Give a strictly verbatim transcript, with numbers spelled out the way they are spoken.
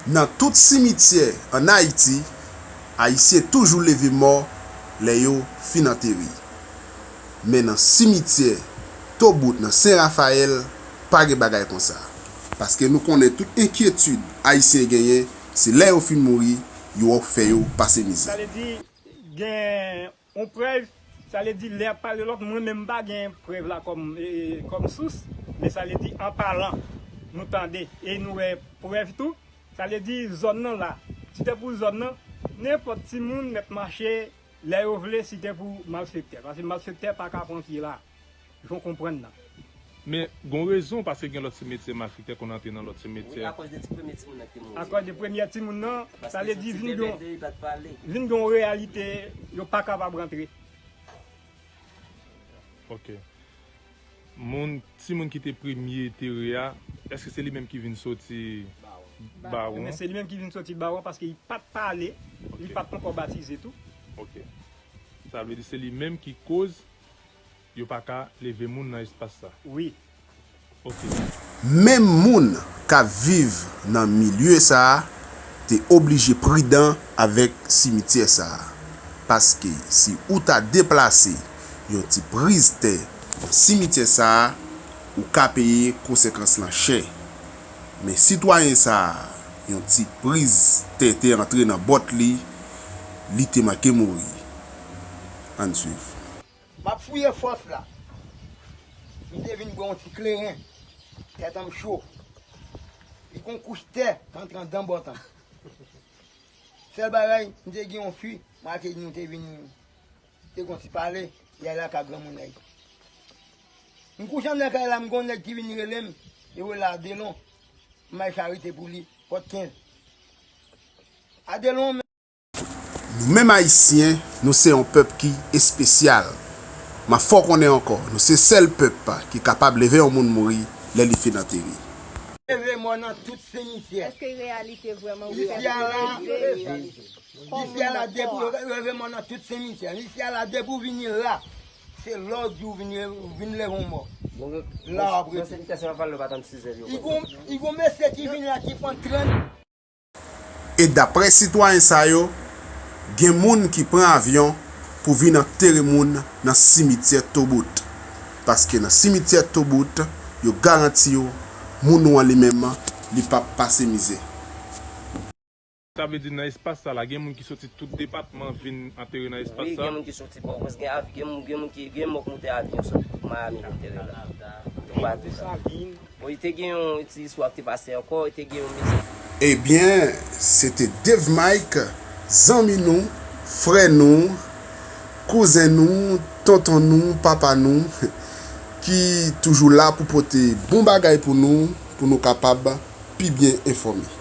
Nan tout simityè ann Ayiti, Ayisyen toujou leve mò lè yo fin antere. Men nan simityè Tobout nan Sen Rafayèl, pa gen bagay konsa. Paske nou konnen tout enkyetid Ayisyen genyen, se lè yo fin mouri, yo fè yo pase mizè. Sa vle di, gen yon prèv, sa vle di, lè y ap pale lòt, mwen menm m pa gen prèv la kòm, e, kòm sous, men sa vle di, an palan, nou tande e nou wè prèv tou. Sa vle di, zòn nan la, si te pou zòn nan, nenpòt timoun mèt mache lè yo vle, si te pou malfektè. Paske malfektè pa ka pran pye la. Jan w konprann nan. Men, gon rezon, paske gen lòt simityè, malfektè konn antre nan lòt simityè. Wi, akòz de ti premye timoun nan ki te mouri. Akòz de premyè timoun nan, sa vle di vin gen, vin gen yon reyalite, yo pa kapab rantre. Ok. Moun, timoun ki te premye tere a, èske se li menm ki vin soti Bawon? Men se li menm ki vin soti Bawon paske li pa t pale, li pa t ankò batize tou. Ok. Sa vle di se li menm ki koz yo pa ka leve moun nan espas sa. Wi. Ok. Menm moun k ap viv nan milye sa a te oblije pridan avèk simityè sa a. Paske si ou ta deplase yon ti priz tè nan simityè sa a, ou ka peye konsekans lan chè. Men sitwayen sa a, yon ti priz tè te antre nan bòt li, li te manke mouri. Ann swiv. M ap fouye fòs la. M te vin bwè yon ti kleren. Tèt an m cho. Li gon kouch tè k antre anndan bòt an. Sèl bagay, m te gen yon fi, m ak nou te vin, te gon ti pale, y al lakay granmoun nèg. M kouche anndan kay la, m gon nèg ki vin rele m, yo rele Adelon. M bay charite pou li, pòt kenz. Adelon, Nou menm Ayisyen, nou se yon pèp ki espesyal. M ap fè w konnen ankò, nou se sèl pèp ki kapab leve yon moun mouri lè li fin antere. Leve mò nan tout simityè. Èske reyalite vrèman wi? Isi a la, isi a la depi w leve mò nan tout simityè. Isi a la depi w vini la, se lè w di w vin, vin leve yon mò. La w ap rete. Li gon, li gon mesye ki vin la ki pran trant. E daprè sitwayen sa yo, gen moun ki pran avyon pou vin antere moun nan simityè Tobout. Paske nan simityè Tobout, yo garanti yo, moun ou an li menm, li p ap pase mizè. Sa vle di nan espas sa la, gen moun ki soti tout depatman vin antere nan espas sa? Wi, gen moun ki soti Pòtoprens, gen av-, gen moun, gen moun ki, gen mò k moute avyon soti Miami vin antere la. Toupatou la. Bon, li te gen yon ti istwa ki te pase ankò, li te gen yon mesye. Ebyen, se te Dave Mike, zanmi nou, frè nou, kouzen nou, tonton nou, papa nou, ki toujou la pou pote bon bagay pou nou, pou nou kapab pi byen enfòme.